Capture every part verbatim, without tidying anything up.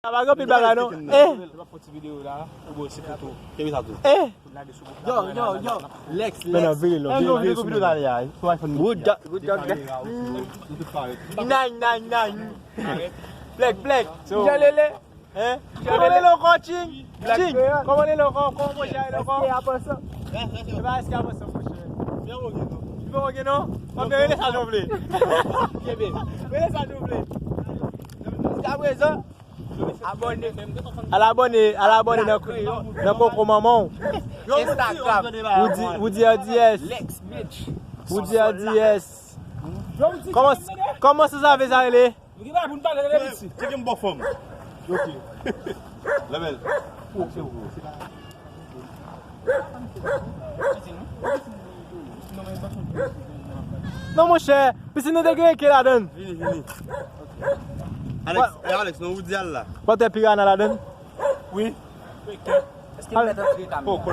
Sa pa gen anpil bagay non. Eh. Yo, yo, yo. Lex, men nan Lex. Vire lò, vire, vire sou mwen. Good job, good job, Lex. Nine, nine, nine. Black, black. Jan lele. Hein? Kòman lele ankò, Ching? Ching, kòman lele ankò? Kòman monchè lele ankò? Eske avansan? Se pa eske avansan, monchè. Li pa oke non. Li pa oke non? Anben, rele sa jan w vle. Rele sa jan w vle. Jiskaprezan, abòne. Al abòne, al abòne nan, nan koko manman w. Instagram. Woody, Woody R D S. Lex Mitch. Woody R D S. Kòman, kòman sa sa vle sa rele? Nou gen bagay pou n pale, rele piti. Tcheke m bò fò m. Ok. Lamèl. Non, monchè, pisi nou te gen ke ladann. Vini, vini. Alex, eh, Alex, non, ou di al la. Pòtè pirana ladann. Wi. Èske l mèt antre kamyon an?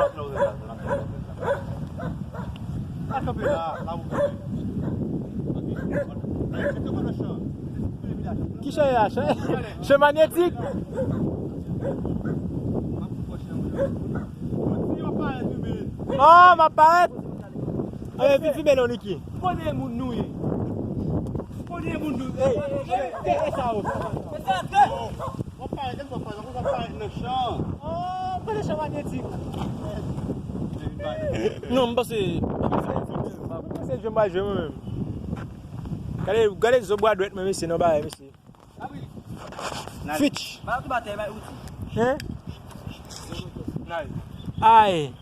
Al kanpe la, la ou kanpe. Ki chan e a? Chan, chan manyetik? Oh, m ap parèt! Anben, vin filme non, Niki. Kote moun nou ye? Kote moun nou ye? Ey, ey, ey, sa yo. W ap parèt, w ap parèt, w ap parèt nan chan. Oh, kote chan manyetik? Non, m panse, m panse jwe m pa jwe mwen menm. Gade, gade zo bwa dwèt mwen, mesye, nan bagay, mesye. Fitch. Hein? Ay.